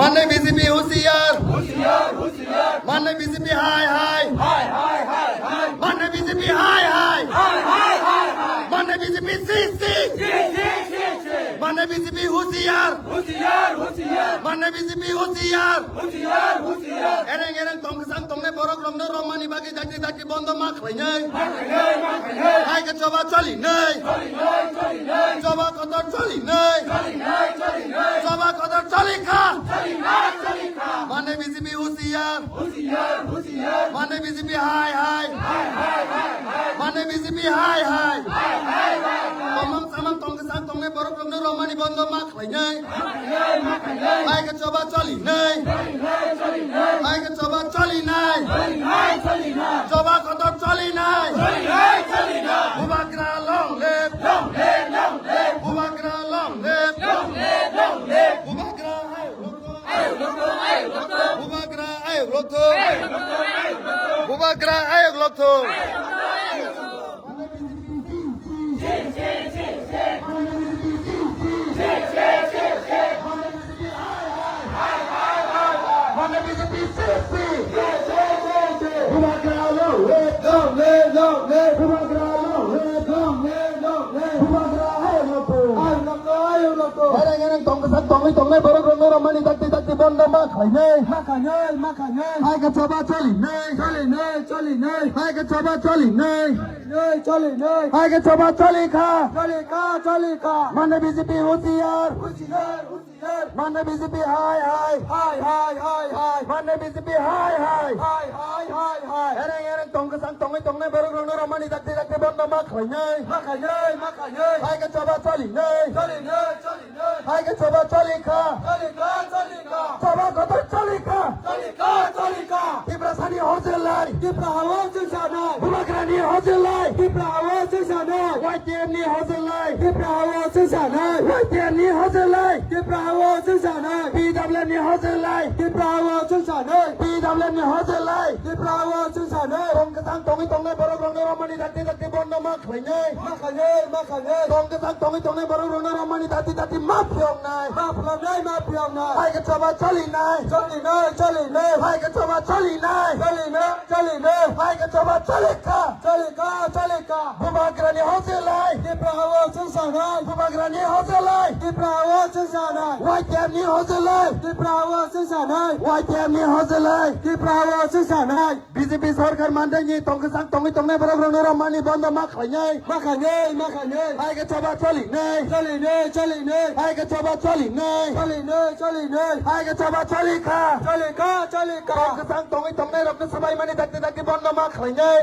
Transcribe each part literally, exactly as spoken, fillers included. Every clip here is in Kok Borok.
Mane B J P husiyar. Mane B J P hai hai. Mane B J P hai hai. Mane B J P si si. Mane B J P husiyar. Mane B J P husiyar. Ereng ereng tong kwchang tongnai borok rokno romani bagwi dakti dakti bondo ma khlainai. Hai khe choba choli nai. Choba kotor choli nai. Choba kotor choli kha. Mane B J P husiyar. Mane B J P hai hai. Mane B J P hai hai. Tomang samang tong kwchang tongnai borok rokno romani bondo ma khlainai. Hai khe choba choli nai. Hai khe choba choli nai. Choba kotor choli nai. Bubagra long live. Bubagra long live. Bubagra hai. Bubagra ayok lokthung. Bubagra ayok lokthung. Bubagra long live, long live, long live. Bubagra long live, long live, long live. Bubagra ayok lokthung. Ayok lokthung, ayok lokthung. Ereng ereng tong kwchang tongwi tongnai borok rokno romani dakti dakti bondo ma khlainai. Ma khlainai, ma khlainai. Hai khe choba choli nai. Choli nai, choli nai. Hai khe choba choli nai. Choli nai, choli nai. Hai khe choba choli kha. Choli kha, choli kha. Mane B J P husiyar. Husiyar, husiyar. Mane B J P hai hai. Hai hai, hai hai. Mane B J P hai hai. Hai hai, hai hai. Ereng ereng tong kwchang tongwi tongnai borok rokno romani dakti dakti bondo ma khlainai. Ma khlainai, ma khlainai. Hai khe choba choli nai. Choli nai, choli nai. Hai khe choba choli kha. Choli kha, choli kha. Choba kotor choli kha. Choli kha, choli kha. Tiprasani hojlai. Tipra hao chwngsanai. Bubagrani hojlai. Tipra hao chwngsanai. Y T F ni hojlai. Tipra hao chwngsanai. Y T F ni hojlai. Tipra hao chwngsanai. P W ni hojlai. Tipra hao chwngsanai. P W ni hojlai. Tipra hao chwngsanai. Tong kwchang tongwi tongnai borok rokno romani dakti dakti bondo ma khlainai. Ma khlainai, ma khlainai. Tong kwchang tongwi tongnai borok rokno romani dakti dakti ma phiyoknai. Ma phiyoknai, ma phiyoknai. Hai khe choba choli nai. Choli nai, choli nai. Hai khe choba choli nai. Choli nai, choli nai. Hai khe choba choli kha. Choli kha, choli kha. Bubagrani hojlai. Tipra hao chwngsanai. Bubagrani hojlai. Tipra hao chwngsanai. Y T F ni hojlai. Tipra hao chwngsanai. Y T F ni hojlai. Tipra hao chwngsanai. B J P sarkar mandaini tong kwchang tongwi tongnai borok rokno romani bondo ma khlainai. Ma khlainai, ma khlainai. Hai khe choba choli nai. Choli nai, choli nai. Hai khe choba choli nai. Choli nai, choli nai. Hai khe choba choli kha. Choli kha, choli kha. Tong kwchang tongwi tongnai rokno swbai mani dakti dakti bondo ma khlainai.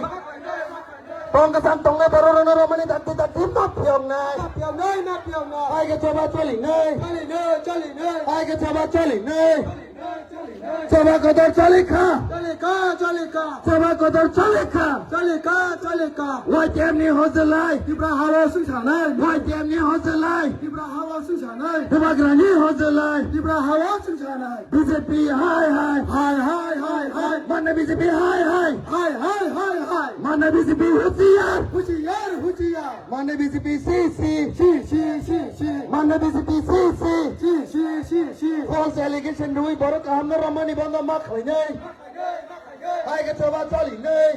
Tong kwchang tongnai borok rokno romani dakti dakti ma phiyoknai. Ma phiyoknai, ma phiyoknai. Hai khe choba choli nai. Choli nai, choli nai. Hai khe choba choli nai. Choba kotor choli kha. Choli kha, choli kha. Choba kotor choli kha. Choli kha, choli kha. Y T F ni hojlai. Tipra hao chwngsanai. Y T F ni hojlai. Tipra hao chwngsanai. Bubagrani hojlai. Tipra hao chwngsanai. B J P hai hai. Hai hai, hai hai. Mane B J P hai hai. Hai hai, hai hai. Mane B J P husiyar. Husiyar, husiyar. Mane B J P si si. Si si, si si. Mane B J P si si. Si si, si si. False allegation rwi borok kahamno romani bondo ma khlainai. Hai khe choba choli nai.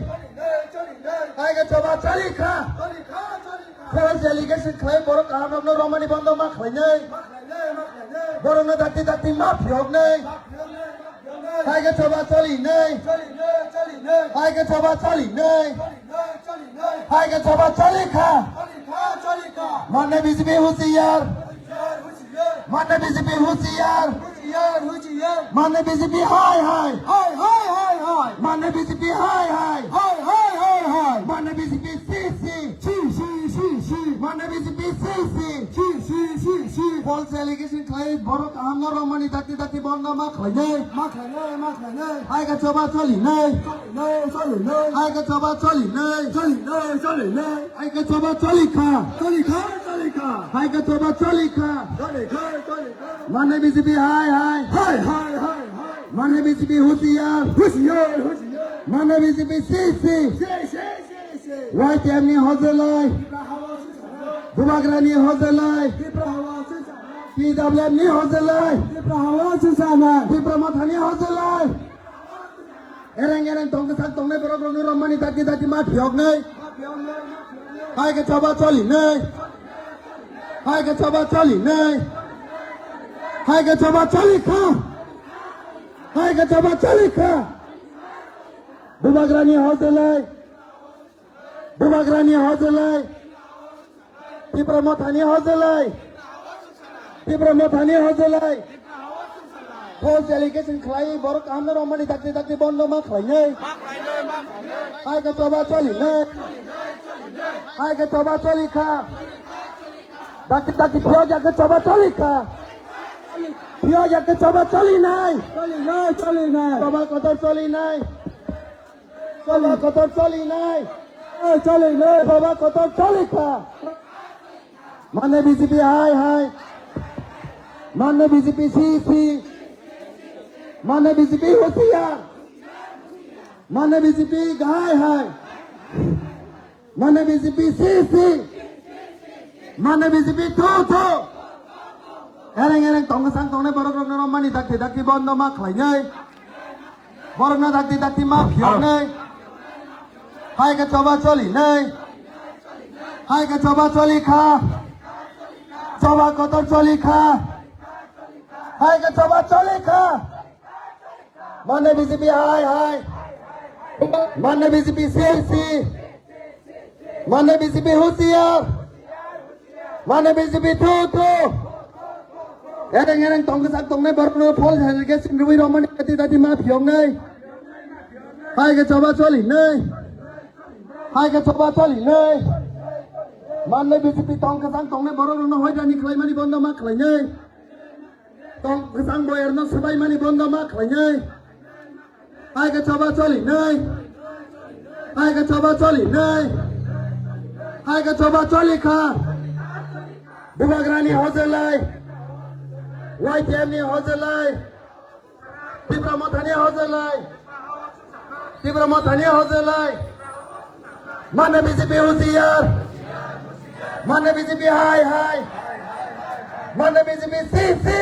Hai khe choba choli kha. False allegation khlai borok kahamno romani bondo ma khlainai. Borokno dakti dakti ma phiyoknai. Hai khe choba choli nai. Hai khe choba choli nai. Hai khe choba choli kha. Mane B J P husiyar. Mane B J P husiyar. Mane B J P hai hai. Mane B J P hai hai. Mane B J P si si. Si si, si si. Mane B J P si si. Si si, si si. False allegation khlai borok kahamno romani dakti dakti bondo ma khlainai. Ma khlainai, ma khlainai. Hai khe choba choli nai. Choli nai, choli nai. Hai khe choba choli nai. Choli nai, choli nai. Hai khe choba choli kha. Choli kha, choli kha. Hai khe choba choli kha. Choli kha, choli kha. Mane B J P hai hai. Hai hai, hai hai. Mane B J P husiyar. Husiyar, husiyar. Mane B J P si si. Si si, si si. Y T F ni hojlai. Tipra hao chwngsanai. Bubagrani hojlai. Tipra hao chwngsanai. T W F ni hojlai. Tipra hawa se sana. Tipra Motha ni hojlai. Ereng ereng tong kwchak tongnai borok rokni romani dati dati ma phiyoknai. Hai khe choba choli nai. Hai khe choba choli nai. Hai khe choba choli kha. Hai khe choba choli kha. Bubagrani hojlai. Bubagrani hojlai. Tipra Mothani hojlai. Tipra Mothani hojlai. False allegation khlai borok kaham no romani dakti dakti bondo ma khlainai. Hai khe choba choli nai. Hai khe choba choli kha. Dakti dakti phiyok ya khe choba choli kha. Phiyok ya khe choba choli nai. Choli nai, choli nai. Choba kotor choli nai. Choba kotor choli nai. Choli nai. Choba kotor choli kha. Mane B J P hai hai. Mane B J P si si. Mane B J P husiar. Mane B J P hai hai. Mane B J P si si. Mane B J P thu thu. Ereng ereng tong kwchang tongnai borok rokno romani dakti dakti bondo ma khlainai. Borokno dakti dakti ma phiyoknai. Hai khe choba choli nai. Hai khe choba choli kha. Choba kotor choli kha. Hai khe choba choli kha. Mane B J P hai hai. Mane B J P si si. Mane B J P husiar. Mane B J P thu thu. Ereng ereng tong kwchak tongnai borokno false allegation rwi romani dati dati ma phiyoknai. Hai khe choba choli nai. Hai khe choba choli nai. Mane B J P tong kwchak tongnai borok rokno hoidani khlaimani bondo ma khlainai. Tong kwchang boyarno swbaimani bondo ma khlainai. Hai khe choba choli nai. Hai khe choba choli nai. Hai khe choba choli kha. Bubagrani hojlai. Y T M ni hojlai. Tipra Mothani hojlai. Tipra Mothani hojlai. Mane B J P husiar. Mane B J P hai hai. Mane B J P si si.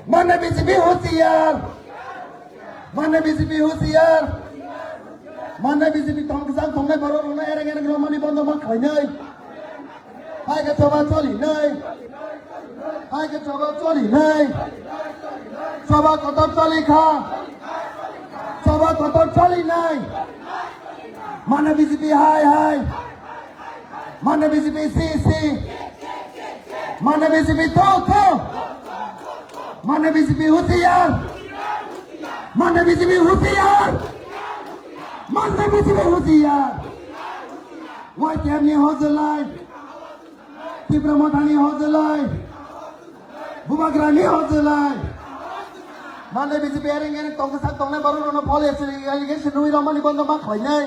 Mane B J P husiar. Mane B J P husiar. Mane B J P tong kwchang tongnai borok rokno ereng ereng romani bondo ma khlainai. Hai khe choba choli nai. Hai khe choba choli nai. Choba kotor choli kha. Choba kotor choli nai. Mane B J P hai hai. Mane B J P si si. Mane B J P thu thu. Mane B J P husiar. Mane B J P husiar. Mane B J P husiar. Y T M ni hojlai. Tipra Mothani hojlai. Bubagrani hojlai. Mane B J P ereng ereng tong kwchak tongnai borok rokno false allegation rwi romani bondo ma khlainai.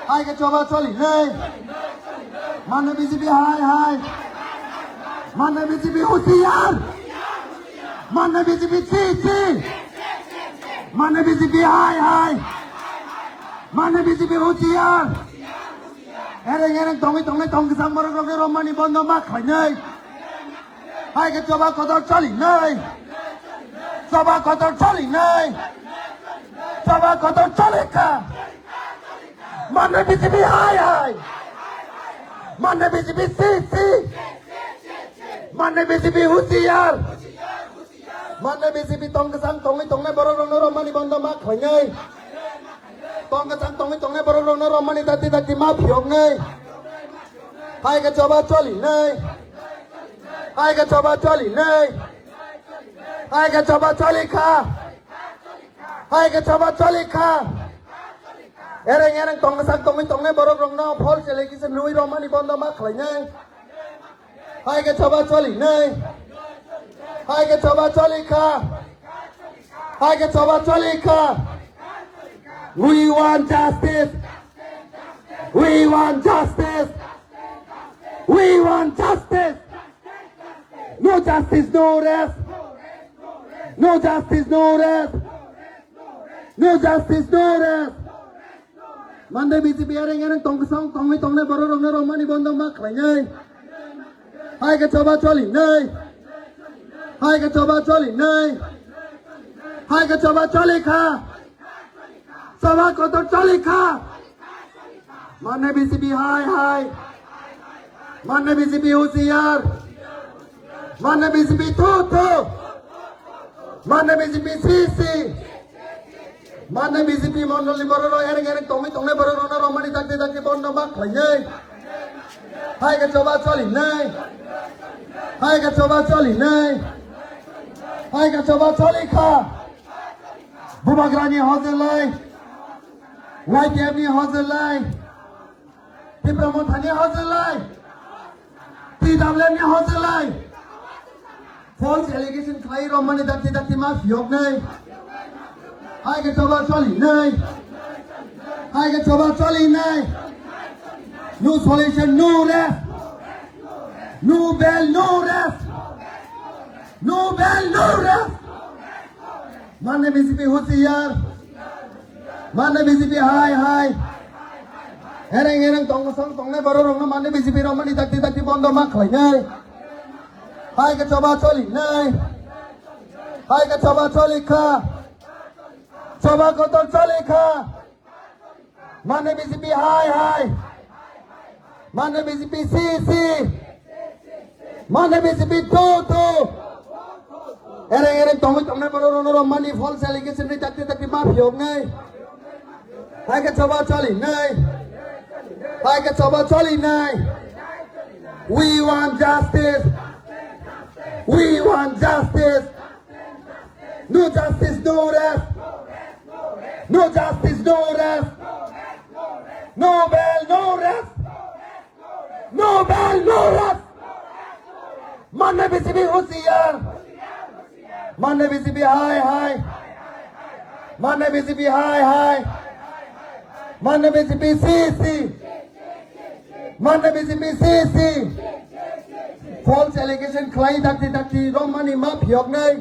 Hai khe choba choli nai. Mane B J P hai hai. Mane B J P husiar. Mane B J P si si. Mane B J P hai hai. Mane B J P husiar. Ereng ereng tongwi tongnai tong kwchang borok rokno romani bondo ma khlainai. Hai khe choba kotor choli nai. Choba kotor choli nai. Choba kotor choli kha. Mane B J P hai hai. Mane B J P si si. Mane B J P husiar. Mane B J P tong kwchang tongwi tongnai borok rokno romani bondo ma khlainai. Tong kwchang tongwi tongnai borok rokno romani dati dati ma phiyoknai. Hai khe choba choli nai. Hai khe choba choli nai. Hai khe choba choli kha. Hai khe choba choli kha. Ereng ereng tong kwchang tongwi tongnai borok rokno false allegation rwi romani bondo ma khlainai. Hai khe choba choli nai. Hai khe choba choli kha. Hai khe choba choli kha. We want justice. We want justice. We want justice. No justice, no rest. No justice, no rest. No justice, no rest. Mande B J P ereng ereng tong kwchang tongwi tongnai borok rokno romani bondo ma khlainai. Hai khe choba choli nai. Hai khe choba choli nai. Hai khe choba choli kha. Choba kotor choli kha. Mane B J P hai hai. Mane B J P husiar. Mane B J P thu thu. Mane B J P si si. Mane B J P mondol ni borok rok ereng ereng tongwi tongnai borok rok no romani dakti dakti bondo ma khlainai. Hai khe choba choli nai. Hai khe choba choli nai. Hai khe choba choli kha. Bubagrani hojlai. Y T F ni hojlai. Tipra Mothani hojlai. T W F ni hojlai. False allegation khlai romani dakti dakti ma phiyoknai. Hai khe choba choli nai. Hai khe choba choli nai. No solution, no rest. No bail, no rest. No bail, no rest. Mane B J P husiar. Mane B J P hai hai. Ereng ereng tong song tongnai borok rokno mane B J P romani dakti dakti bondo ma khlainai. Hai khe choba choli nai. Hai khe choba choli kha. Choba kotor choli kha. Mane B J P hai hai. Mane B J P si si. Mane B J P thu thu. Ereng ereng tongwi tongnai borok rok no romani false allegation ni dakti dakti ma phiyoknai. Hai khe choba choli nai. Hai khe choba choli nai. We want justice. We want justice. No justice, no rest. No justice, no rest. No bail, no rest. No bail, no rest. Mane B J P husiar. Mane B J P hai hai. Mane B J P hai hai. Mane B J P si si. Mane B J P si si. False allegation khlai dakti dakti romani ma phiyoknai.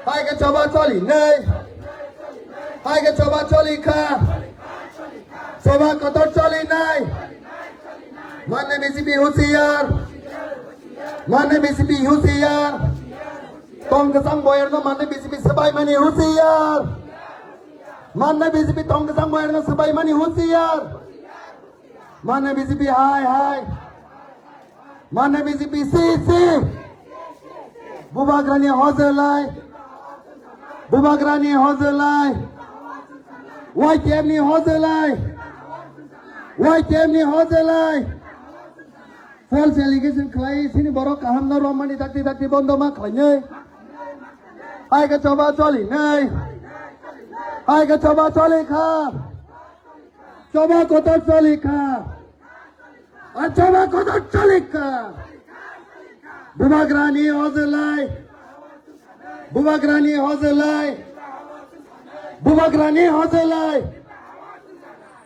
Hai khe choba choli nai. Hai khe choba choli kha. Choba kotor choli nai. Mane B J P husiar. Mane B J P husiar. Tong kwchang boyar no mane B J P swbai mani husiar. Mane B J P tong kwchang boyar no swbai mani husiar. Mane B J P hai hai. Mane B J P si si. Bubagrani hojlai. Bubagrani hojlai. Y T F ni hojlai. Y T F ni hojlai. False allegation khlai sini borok kaham no romani dakti dakti bondo ma khlainai. Hai khe choba choli nai. Hai khe choba choli kha. Choba kotor choli kha. Ar choba kotor choli kha. Bubagrani hojlai. Bubagrani hojlai. Bubagrani hojlai.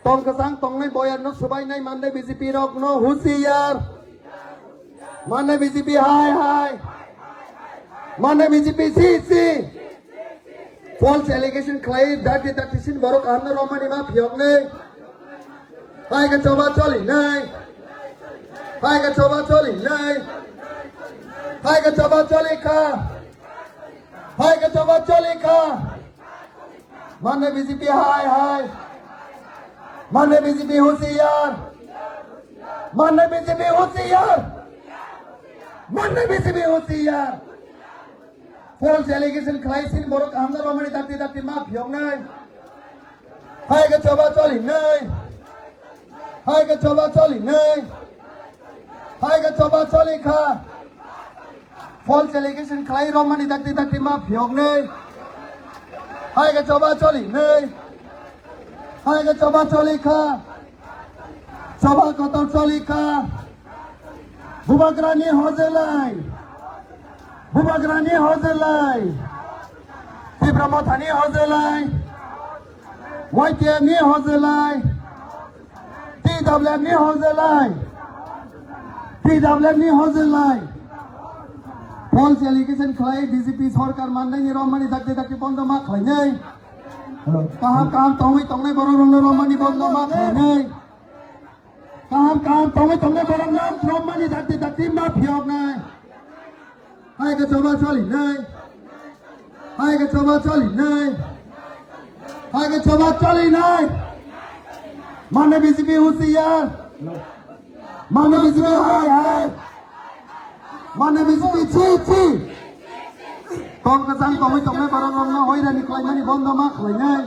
Tong kwchang tongnai boyar no swbai nai mande B J P rok no husiar. Mane B J P hai hai. Mane B J P si si. False allegation khlai dakti dakti sin borok kaham no romani ma phiyoknai. Hai khe choba choli nai. Hai khe choba choli nai. Hai khe choba choli kha. Hai khe choba choli kha. Mane B J P hai hai. Mane B J P husiar. Mane B J P husiar. Mane B J P husiar. False allegation khlai sin borok kaham no romani dakti dakti ma phiyoknai. Hai khe choba choli nai. Hai khe choba choli nai. Hai khe choba choli kha. False allegation khlai romani dakti dakti ma phiyoknai. Hai khe choba choli nai. Hai khe choba choli kha. Choba kotor choli kha. Bubagrani hojlai. Bubagrani hojlai. Tipra Mothani hojlai. Y T F ni hojlai. T W F ni hojlai. T W F ni hojlai. False allegation khlai B J P sorkar mandaini romani dakti dakti bondo ma khlainai. Kaham kaham tongwi tongnai borok rokno romani bondo ma khlainai. Kaham kaham tongwi tongnai borok no romani dakti dakti ma phiyoknai. Hai khe choba cholinai. Hai khe choba cholinai. Hai khe choba cholinai. Mane B J P husiar. Mane B J P hai hai. Mane B J P chi chi. Tong kwchang tongwi tongnai borok rokno hoirani khlaimani bondo ma khlainai.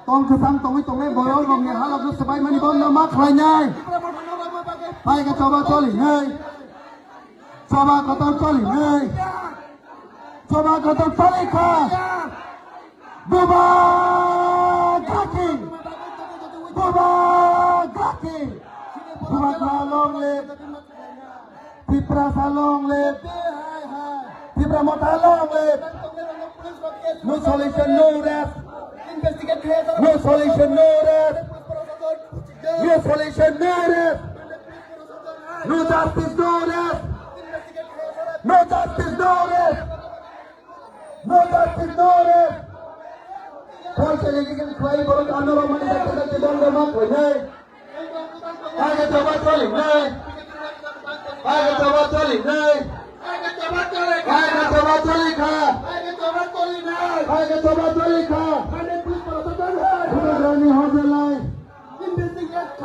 Tong kwchang tongwi tongnai borok rokni halokno swbaimani bondo ma khlainai. Hai khe choba cholinai. Choba kotor cholinai. Choba kotor cholikha. Bubagraki! Bubagraki! Bubagra long live! Tiprasa long live! Tipra Motha long live! No solution, no rest! No solution, no rest! No solution, no rest! No justice, no rest! No justice, no rest! No justice, no rest! False allegation khlai borok ano romani dakti dakti bondo ma khlainai. Hai khe choba cholinai. Hai khe choba cholinai. Hai khe choba cholikha. Hai khe choba cholikha. Bubagrani hojelai.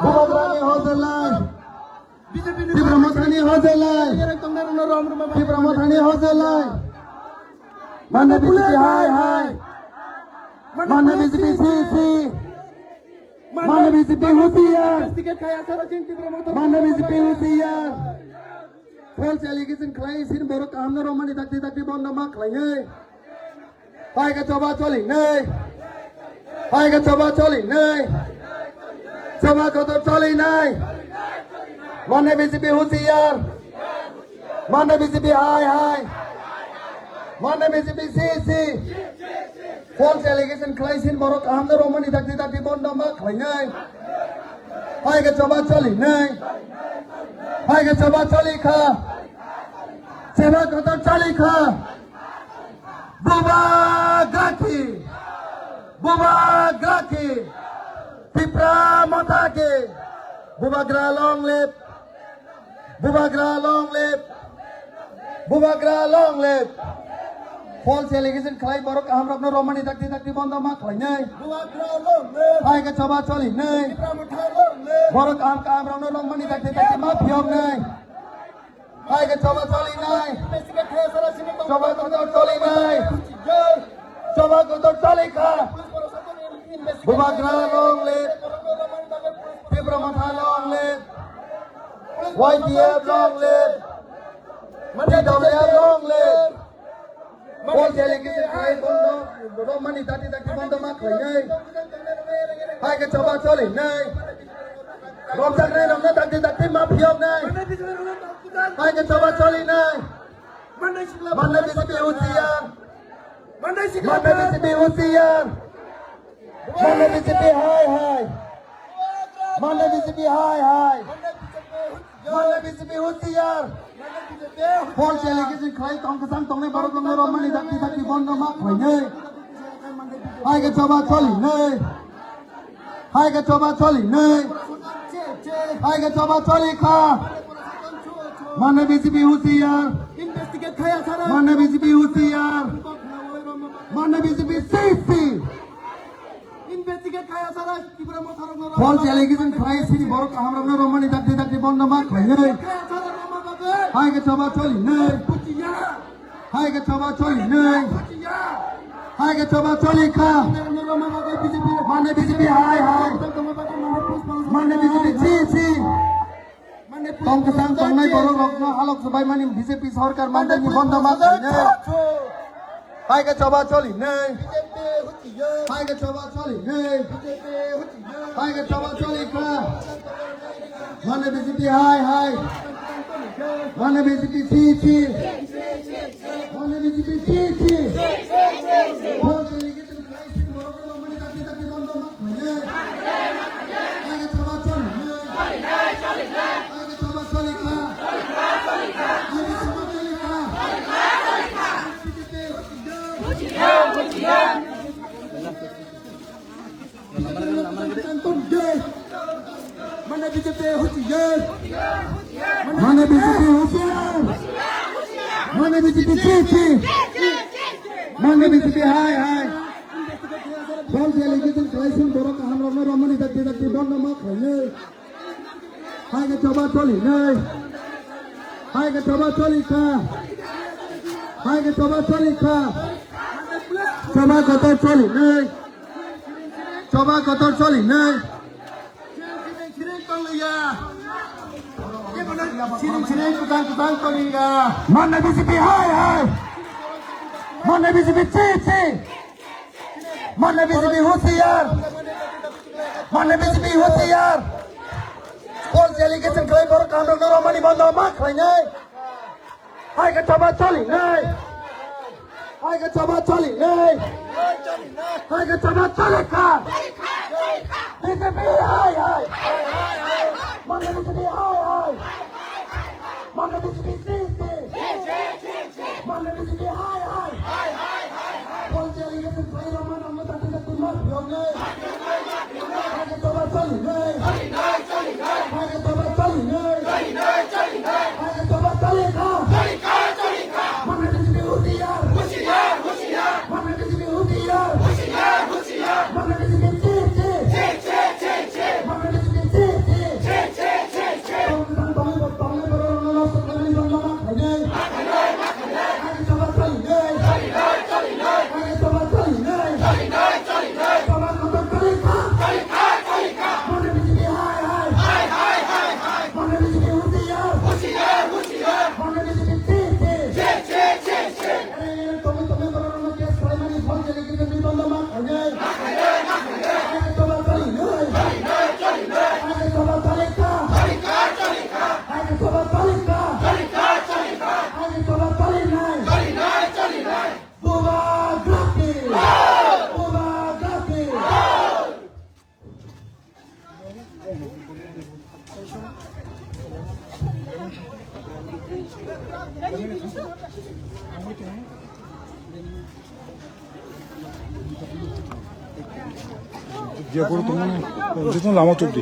Bubagrani hojelai. Tipra Mothani hojelai. Tipra Mothani hojelai. Mane B J P hai hai. Mane B J P si si. Mane B J P husiar. Mane B J P husiar. False allegation khlai sin borok kaham no romani dakti dakti bondo ma khlainai. Hai khe choba cholinai. Hai khe choba cholinai. Choba kotor cholinai. Mane B J P husiar. Mane B J P hai hai. Mane B J P si si. False allegation khlai sin borok kaham no romani dakti dakti bondo ma khlainai. Hai khe choba cholinai. Hai khe choba cholikha. Choba kotor cholikha. Bubagraki! Bubagraki! Tipra Motha ki! Bubagra long live! Bubagra long live! Bubagra long live! False allegation khlai borok kaham rokno romani dakti dakti bondo ma khlainai. Hai khe choba cholinai. Borok kaham kaham rokno romani dakti dakti ma phiyoknai. Hai khe choba cholinai. Choba kotor cholinai. Choba kotor cholikha. Bubagra long live. Tipra Motha long live. Y T F long live. T W F long live. False allegation khlai bondo, bondo mani dakti dakti bondo ma khlainai. Hai khe choba cholinai. Romjaknai rokno dakti dakti ma phiyoknai. Hai khe choba cholinai. Mane B J P husiar. Mane B J P husiar. Mane B J P hai hai. Mane B J P hai hai. Mane B J P husiar. False allegation khlai tong kwchang tongnai borok rokno romani dakti dakti bondo ma khlainai. Hai khe choba cholinai. Hai khe choba cholinai. Hai khe choba cholikha. Mane B J P husiar. Investigate khaya sara. Mane B J P husiar. Mane B J P si si. Investigate khaya sara. Tipra Motha rokno. False allegation khlai sini borok kaham rokno romani dakti dakti bondo ma khlainai. Khaya sara roma babe. Hai khe choba cholinai. Bujiya. Hai khe choba cholinai. Hai khe choba cholikha. Mane B J P hai hai. Mane B J P si si. Tong kwchang tongnai borok rokno halok swbaimani B J P sorkar mandaini bondo ma khlainai. Hai khe choba cholinai. Hai khe choba cholinai. Hai khe choba cholikha. Mane B J P hai hai. Mane B J P si si. Mane B J P si si. Mane B J P Mane B J P husiar! Mane B J P chi chi! Mane B J P hai hai! Bol delegation khlaising borok kaham rokno romani dakti dakti bol no ma khainai. Hai khe choba choli nai. Hai khe choba choli kha. Hai khe choba choli kha. Choba kotor choli nai. Choba kotor choli nai. Mane B J P hai hai. Mane B J P chi chi. Mane B J P husiar. Mane B J P husiar. Bol delegation khlai borok kaham rokno romani bondo ma khlainai. Hai khe choba choli nai. Hai khe choba choli nai. Hai khe choba choli kha. B J P hai hai. Mane B J P hai hai. Mane B J P chi chi. Mane B J P hai hai. Bol delegation khlai romani dakti dakti ma phiyoknai. Hai khe choba choli nai. Hai khe choba choli nai. Hai khe choba choli kha. Mane B J P husiar. Mane B J P husiar. Mane B J P chi chi. Mane B J P chi chi. Tong tong tong tong tong tong tong tong tong tong. Bubagraphy! Bubagraphy! Dia guru teman, dia tuh lama tuh di.